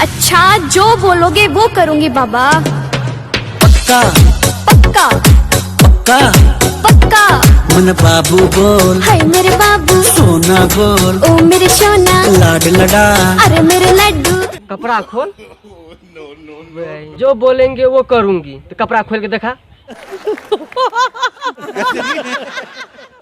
अच्छा, जो बोलोगे वो करूंगी बाबा। पक्का? पक्का। पक्का। पक्का। मन बाबू बोल। हाय मेरे बाबू। सोना बोल। ओ मेरे सोना। लाड लड़ा। अरे मेरे लड्डू। कपड़ा खोल, जो बोलेंगे वो करूंगी। तो कपड़ा खोल के देखा।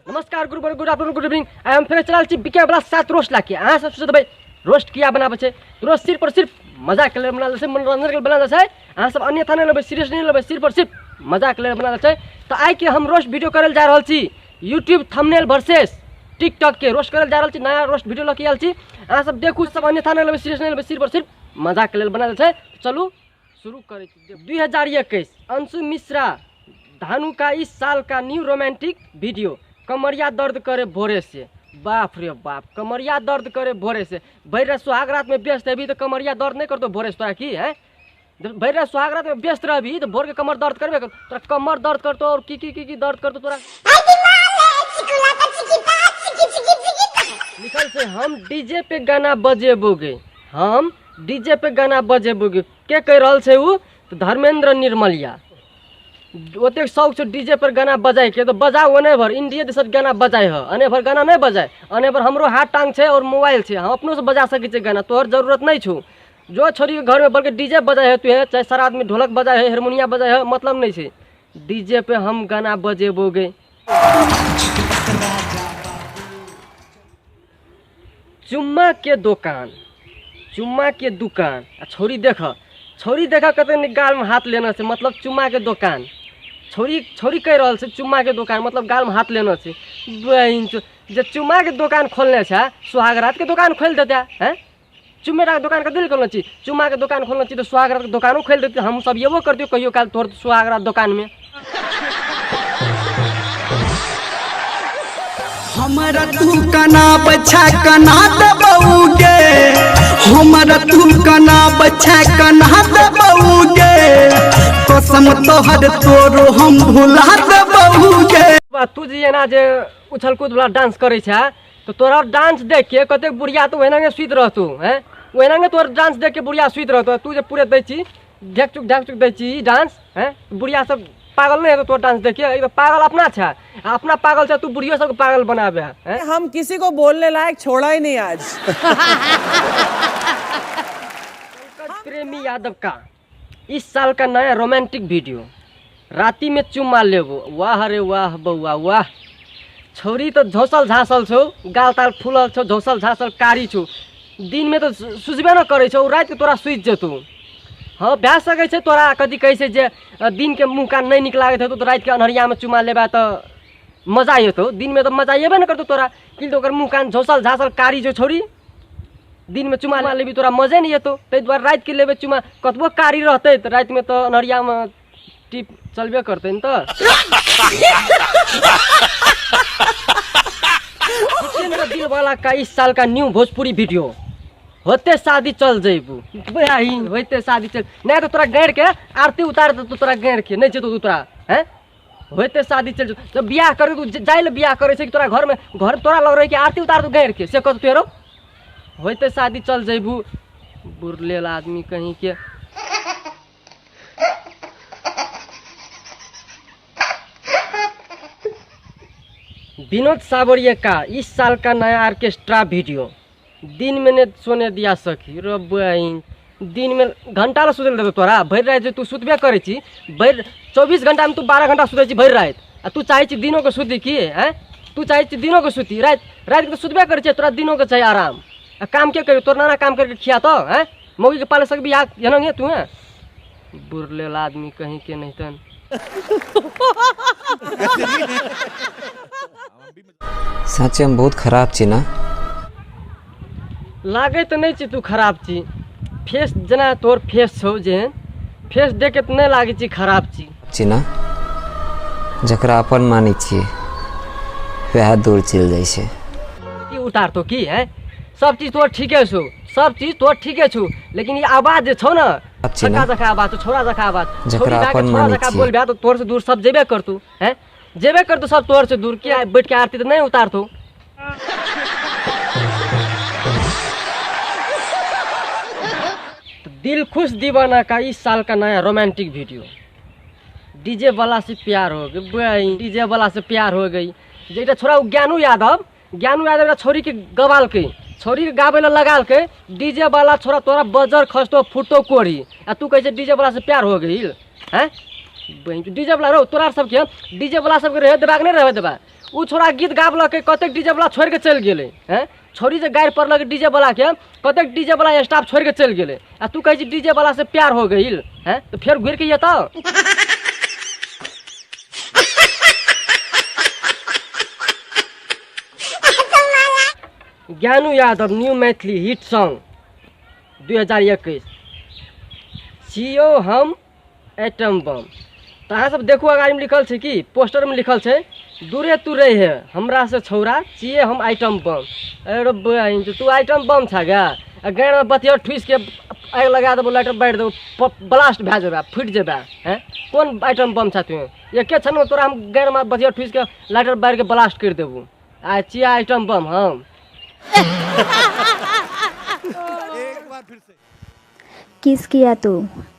नमस्कार, good morning, good afternoon, good evening. I am फेर चलल छी बिके वाला सात रोस्ट लाके। अहाँ सब सोचबै रोस्ट किया बनाबै छै? रोस्ट सिर्फ और सिर्फ मजाक लेल बनाल छै, मनोरंजन के लेल बनाल छै। अहाँ सब अन्यथा नहि लेबै, सीरियस नहि लेबै, सिर्फ और सिर्फ मजाक लेल बनाल छै। तऽ आइ के हम रोस्ट वीडियो करल जा रहल छी, यूट्यूब थंबनेल वर्सेस टिकटॉक के रोस्ट करल जा रहल छी। नया रोस्ट वीडियो लऽ के आयल छी, अहाँ सब देखू। सब अन्यथा नहि लेबै, सीरियस नहि लेबै, सिर्फ और सिर्फ मजाक लेल बनाल छै। चलू शुरू करै छी। 2021, अंशु मिश्रा धानु का इस साल का न्यू रोमांटिक वीडियो, कमरिया दर्द करे भोरे से। बाप रे बाप, कमरिया दर्द करे भोरे से। भरि रात सुहाग रात में व्यस्त हेबी तऽ कमरिया दर्द नहि करतौ भोरे से तोरा की? हैं, जब भरि रात सुहाग रात में व्यस्त रहबी तऽ भोर के कमर दर्द करबे कर तोरा? कमर दर्द करतौ और की की की की दर्द करतौ तोरा? लिखल छै हम डीजे पे गाना बजेबोगे, हम डीजे पे गाना बजेबोगे। के कहि रहल छै उ? तऽ धर्मेंद्र निर्मलिया। ओतेक शौक छौ डीजे पर गाना बजायके तऽ बजाउ। ओने भर इंडिये देशक गाना बजाय ह, अने भर गाना नहि बजाय। अने भर हमरो हाथ टांग छै और मोबाइल छै, हम अपनो से बजा सकै छियै गाना, तोहर जरूरत नहि छौ। जो छोरी के घरमे बल्कि डीजे बजाय है तू, चाहे सारा आदमी ढोलक बजाय है, हारमोनिया बजाय है, मतलब नहि छै। डीजे पे हम गाना बजेबोगे। चुम्मा के दोकान, चुम्मा के दुकान। आ छौरी देख, छौरी देख, कते नीक गालमे हाथ लेने छै। मतलब चुम्मा के दोकान। छौरी, छौरी कहि रहल छै चुम्मा के दोकान, मतलब गालमे हाथ लेने छै। बहिन चो, जे चुम्मा के दोकान खोलने छै, सुहाग रात के दोकान खोलि देतै। हैं, चुम्मेटाके दोकान कथी लए खोलने छी? चुम्माके दोकान खोलने छी तऽ सुहाग रातके दोकानो खोलि देतै। हम सब एबो करतियौ कहियो काल तोहर सुहाग रात दोकानमे। हमरा तू कना बच्चा कना दबौगे, हमरा तू कना बच्चा कना दबौगे, कसम तोहर तोरो हम भुला दबौगे। बा, तू जे एना जे उछल कूद वाला डांस करै छै तऽ तोरा डांस देख के कतेक बुढ़िया तऽ ओहिनागे सुति रहतौ। हैं, ओहिनागे तोहर डांस देख के बुढ़िया सुति रहतौ। तू जे पूरे दै छी, ढेक चुक ढेक चुक दै छी डांस, हैं, बुढ़िया सब पागल नहि हेतौ तोहर डांस देख के? एकदम पागल अपना छै आ अपना पागल छै, तू बुढ़ियो सबके पागल बनाबे है। हम किसी को बोलने लायक छोड़ा ही नहीं आज। पंकज प्रेमी यादव का इस साल का नया रोमांटिक वीडियो, राति में चुम्मा लेबो। वाह रे वाह बौआ वाह। छौरी तऽ झौसल झाँसल छौ, गाल ताल फूलल छौ, झौसल झाँसल कारी छौ। दिनमे तऽ सुझबे न करै छौ, रातिके तोरा सुझि जेतौ। हँ, भए सकै छै तोरा कथी कहै छै जे दिनके मुँह कान नहि नीक लागैत हेतौ तऽ रातिके अन्हरियामे चुम्मा लेबा तऽ मजा एतौ। दिनमे तऽ मजा एबे ने करतौ तोरा, किन्तु ओकर मुँह कान झौसल झाँसल कारी छौ छौरी, दिनमे चुम्मा लेबी तोरा मजे नहि एतौ। ताहि दुआरे रातिके लेबै चुम्मा, कतबो कारी रहतै तऽ रातिमे तऽ अन्हरियामे टिप चलबे करतै ने। तऽ जितेंद्र दिलवाला का इस साल का न्यू भोजपुरी वीडियो, होते शादी चल जैबू। बहिन, होते शादी चल, नहि तऽ तोरा गैर के आरती उतार देतौ। तोरा गैर के नहि जेतौ तोरा। हैं, होते शादी चल जेतौ। जब बियाह करे तू जाइ लए बियाह करै छै कि तोरा घरमे घर तोरा लग रहै कि आरती उतार दू गैर के, से कह तू। होते शादी चल जैबू, बुरलेल आदमी कहीं के। विनोद सावरिया का इस साल का नया ऑर्केस्ट्रा वीडियो, दिन में ने सोने दिया सखी। रे बहिन, दिन में घंटा ला सुतल देतौ तोरा? भरि राति जे तू सुतबे करै छी, भरि 24 घंटामे तू 12 घंटा सुतै छी भरि राति, आ तू चाहै छी दिनोके सुती की? आँय, तू चाहै छी दिनोके सुती? राति रातिके तऽ सुतबे करै छै, तोरा दिनोके चाही आराम। आ काम के करी? तोर नाना काम करके खियातौ? आँय, मौगीके पाले सकबी आ एनाहिए तू? हैं, बुरलेल आदमी कहीं के नहीं तन। साँचे हम बहुत खराब छी ना? लागै तऽ नहि छै तू खराब छी। फेस जेना तोहर फेस छौ, जेहन फेस देख के तऽ नहि लागै छी खराब छी। छी ना? जकरा अपन मानै छियै वएह दूर चलि जाइ छै। की उतारतौ की है? सब चीज तोहर ठीके छौ, सब चीज तोहर ठीके छौ, लेकिन ई आवाज जे छौ ने, छी ना? छक्का जकाँ आवाज छौ, छौड़ा जकाँ आवाज। जकरा छौड़ी भए के अपन छौड़ा मानै जकाँ छियै। बोलबे तऽ तोहर से दूर सब जेबे करतौ। हैं, जेबे करतौ सब तोहर से दूर। किया बैठ के आरती तऽ नहि उतारतौ? तऽ दिल खुश दीवाना का इस साल का नया रोमांटिक वीडियो। डीजे वाला से प्यार हो गई, डीजे वाला से प्यार हो गई। जे एकटा छोरा ज्ञानू यादव, ज्ञानू यादव एकटा छोरी के गवाल के, छोरी के गाबै ला लगाल के, डीजे वाला छोरा तोरा बजर खसतो फुटतो कोरी, आ तू कहै छै डीजे वाला से प्यार हो गई। हैं डीजे वाला रहो तोरा सबके डीजे वाला सबके रहे देबाक नहि रहे देबा। उ छोरा गीत गाबलकै कतेक डीजे वाला छोड़ि के चलि गेलै। हैं छोरी जे गारि पड़लक डीजे वाला के, कतेक डीजे वाला स्टाफ छोड़ि के चलि गेलै, आ तू कहै छी डीजे वाला से प्यार हो गई। हैं तो फेर घुरि के एतौ। Gyanu Yadav new Maithili hit song 2021 छियौ हम एटम बम। तऽ अहाँ सब देखू अगाड़ीमे लिखल छै कि पोस्टरमे लिखल छै दूरे तू रहे हमरा से छौड़ा छियै हम आइटम बम। अरे बहिन तू आइटम बम छा गे, आ गाड़िमे बतिया ठुसि के आगि लगा देबौ, लाइटर बारि देबौ, ब्लास्ट भए जेबै, फुटि जेबै। हैं कोन आइटम बम छा तू? एके क्षणमे तोरा हम गाड़िमे बतिया ठुसि के लाइटर बारि के ब्लास्ट करि देबौ। आ छियै आइटम बम हम। किस किया तो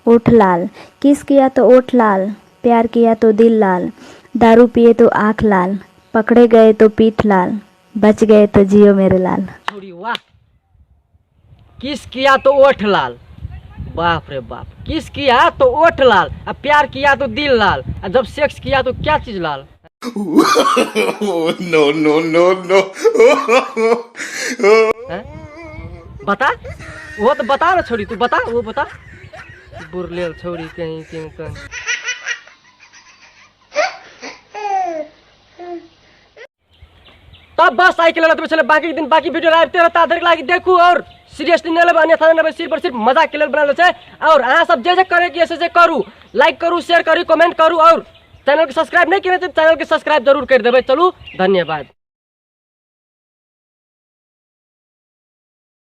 ओठ लाल, किस किया तो ओठ लाल, प्यार किया तो दिल लाल, दारू पिए तो आँख लाल, पकड़े गए तो पीठ लाल, बच गए तो जियो मेरे लाल। छोड़ी वाह, किस किया तो ओठ लाल, बाप रे बाप, किस किया तो ओठ लाल, आ प्यार किया तो दिल लाल, आ जब सेक्स किया तो क्या चीज लाल। No, no, no, no. हैं? बता, वो तो बता ना छोड़ी, तू बता, वो बता बुरलेल छोड़ी कहीं कहीं कहीं। तब बस आई के लेल छलै, बाकी दिन बाकी वीडियो आबिते रहता, धरि लागि देखू और सीरियसली नहि लेबै, अन्यथा नहि लेबै, सिर्फ और सिर्फ मजाक के लेल बनायल छै। और अहाँ सब जे जे करैके से करू, लाइक करू, शेयर करू, कमेंट करू, और चैनल के सब्सक्राइब नहि केने तऽ चैनल के सब्सक्राइब जरूर करि देबै। चलू धन्यवाद।